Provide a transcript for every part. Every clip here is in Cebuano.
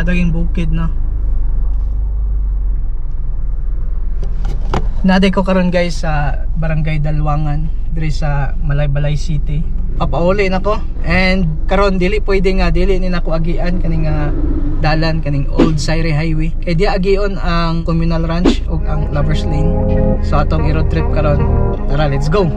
Masyado yung bukid, no? Naday ko karon, guys, sa Barangay Dalwangan diri sa Malaybalay City. Papauli na ko and karon dili pwede nga dili ni nako agian kaning nga dalan, kaning Old Sayre Highway, kay di agion ang Communal Ranch ug ang Lovers Lane. So atong i-road trip karon. Tara, let's go.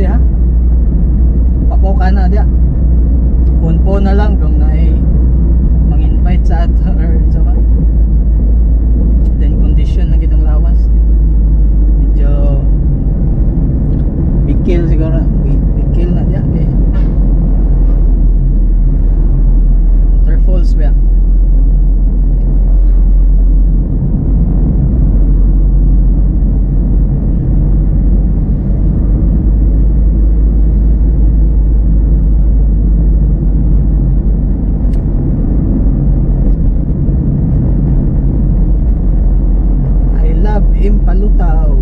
diha. Papoka na diha. Punpo na lang kung naay mang-invite sa ato or sa ba. Then condition na gid ang lawas. Medyo bikil siguro, bikil na diha kay waterfalls ba. I love Impalutao.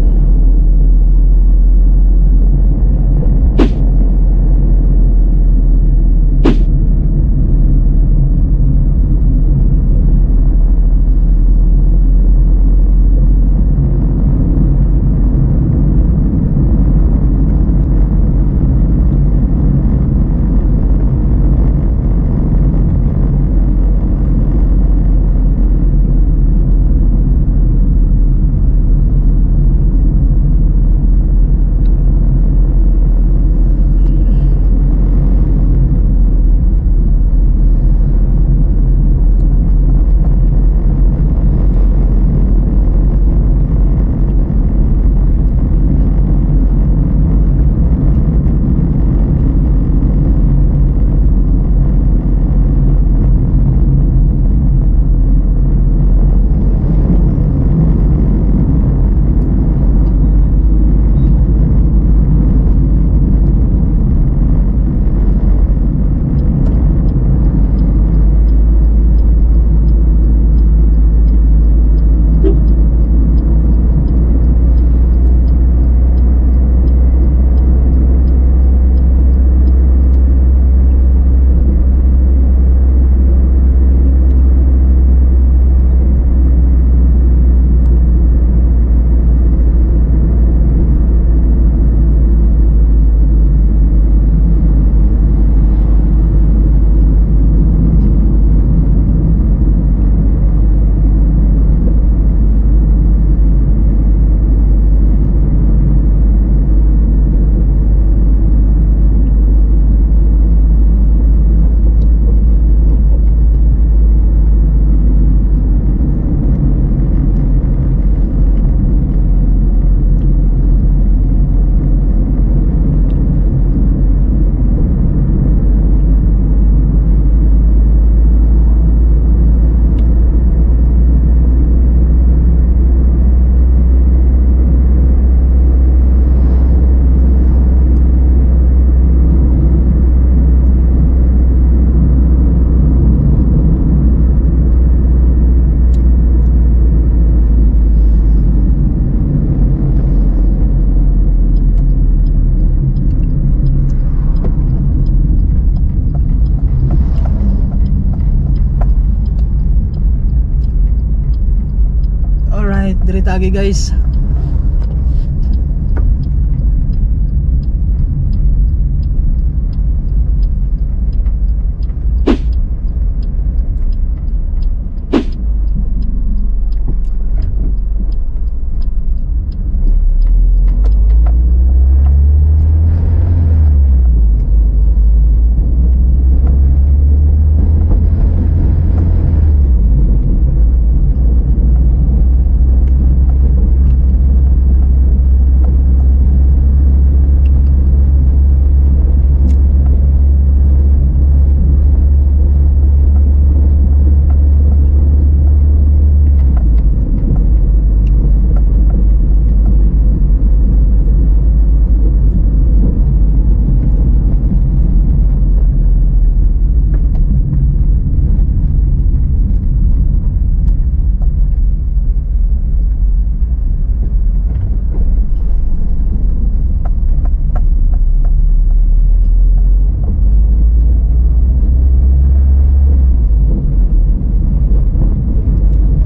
Alright, diri tagi guys.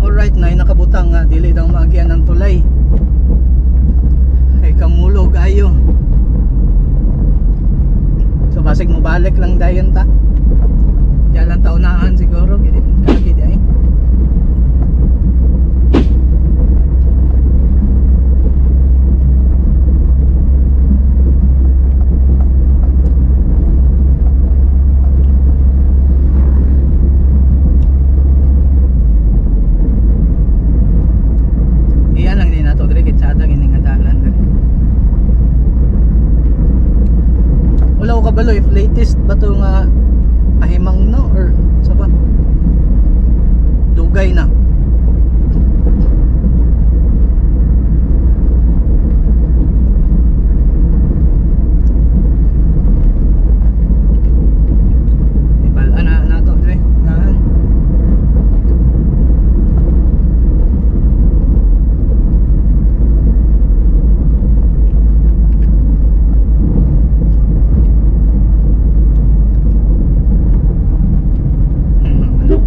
Alright, na nakabutang nga dili daw maagian ang tulay. Ay kamulog ayo. So basig mo balik lang dayon ta. Diyan lang taunaan siguro gid kagi di ay. ba to nga pahimang no or sa ba? Dugay na. Ibal na na to dre. Nahan. Ano?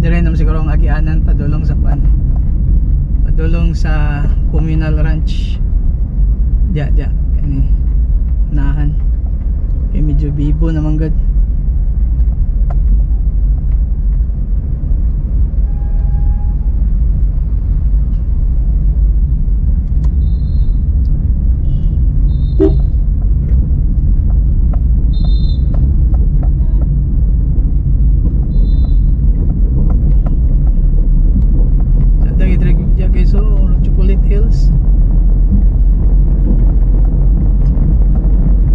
Dire naman siguro ang agianan padulong sa kuan. Padulong sa communal ranch. Diya diya kani nahan. Kay medyo bibo naman gud. Dagi dire diya guys, so Chocolate Hills.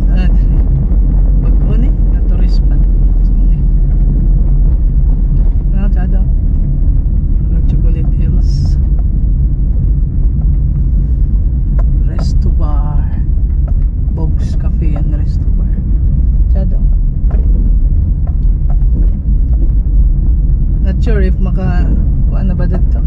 Sana dire. Pag-o ni, na tourist spot. Saan ni? Ano tsada? Chocolate Hills. Resto Bar. Bogs Cafe and Resto Bar. Tsada. Not sure if maka kuan na ba dito.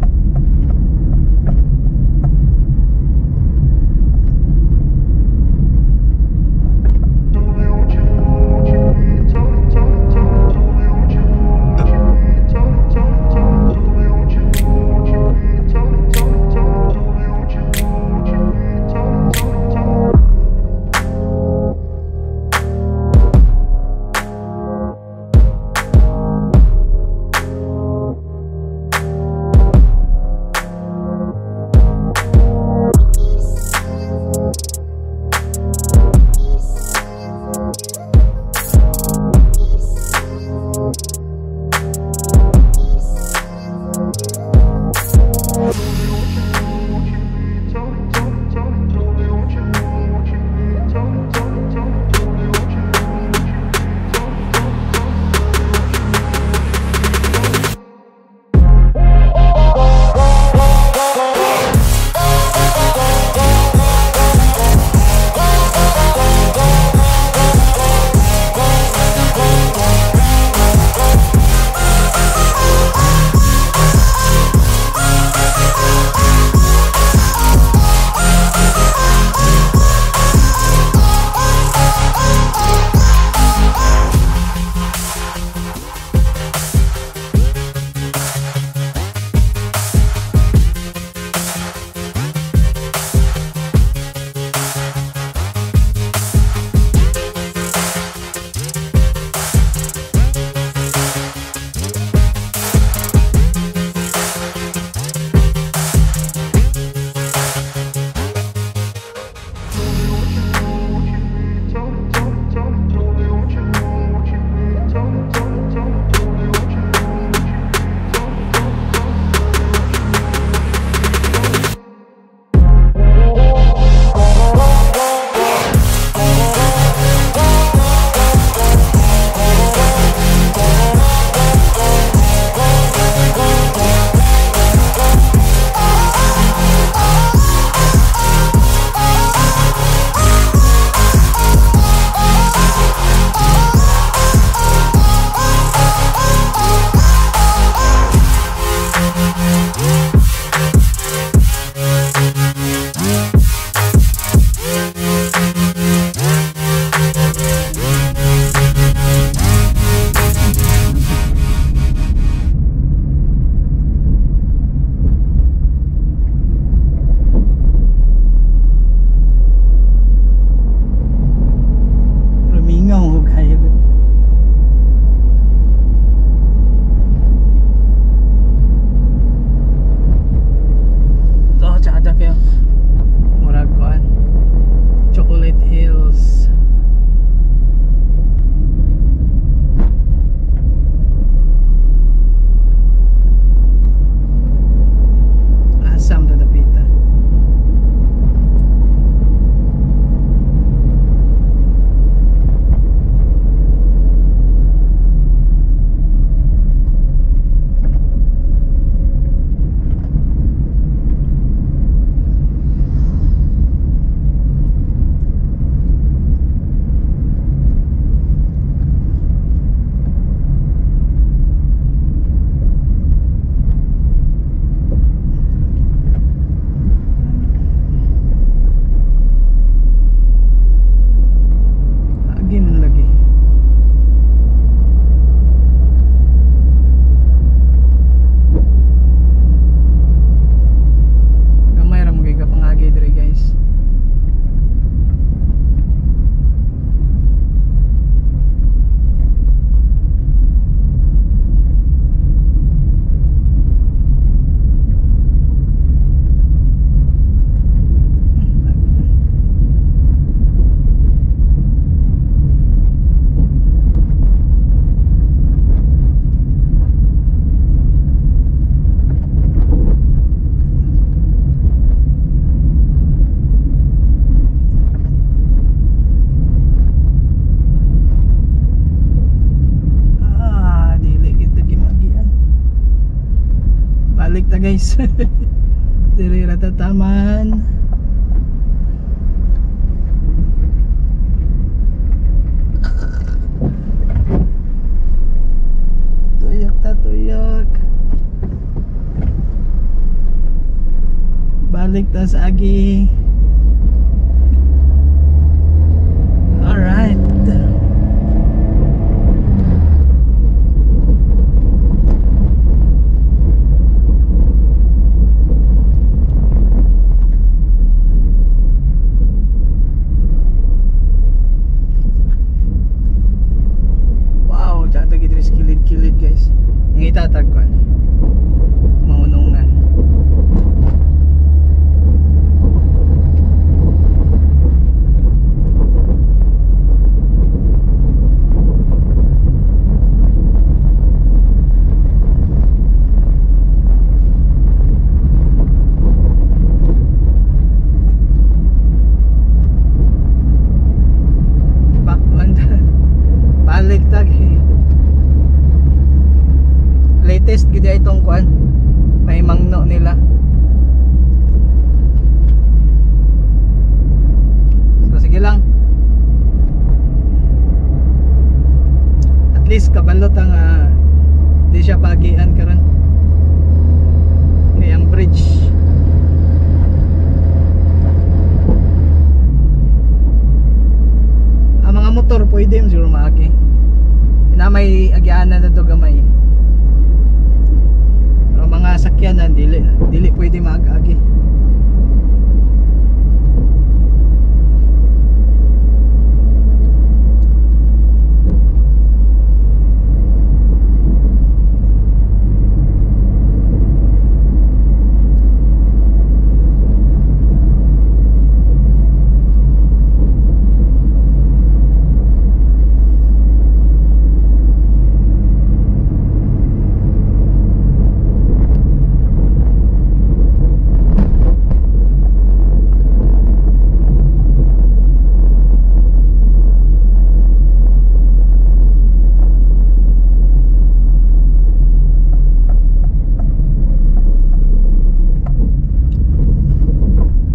Balik ta guys. Diri ra ta taman. Tuyak ta, tuyak. Balik ta sa agi. Alright. Wow, dyan tayo diri sa kilid-kilid guys. Ngita tagkuan. Maunungan. Back on balik tag. Latest gid ay itong kuan. May mangno nila. So sige lang. At least kabalot ang di siya pagian karon. Kay ang bridge. Ang mga motor pwede mo siguro maagi. Na may agianan na to gamay. Pero mga sakyanan dili dili pwede maag-agi.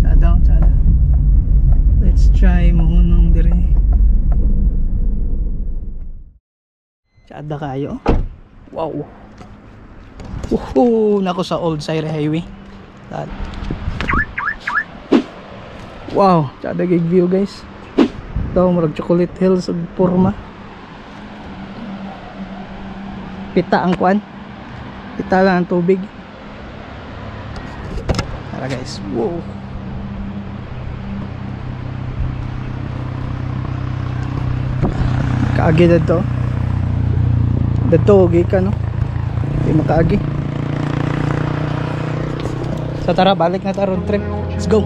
Tsada, tsada. Let's try mohunong dire. Tsada kayo. Wow. Uhu, nako sa Old Sayre Highway. That. Wow, tsada gig view guys. Ito, murag Chocolate Hills ug porma. Pita ang kuan. Pita lang ang tubig. Tara guys. Wow. Kaagi dito. Dito gikan no. Di makaagi. So tara, balik na ta road trip. Let's go.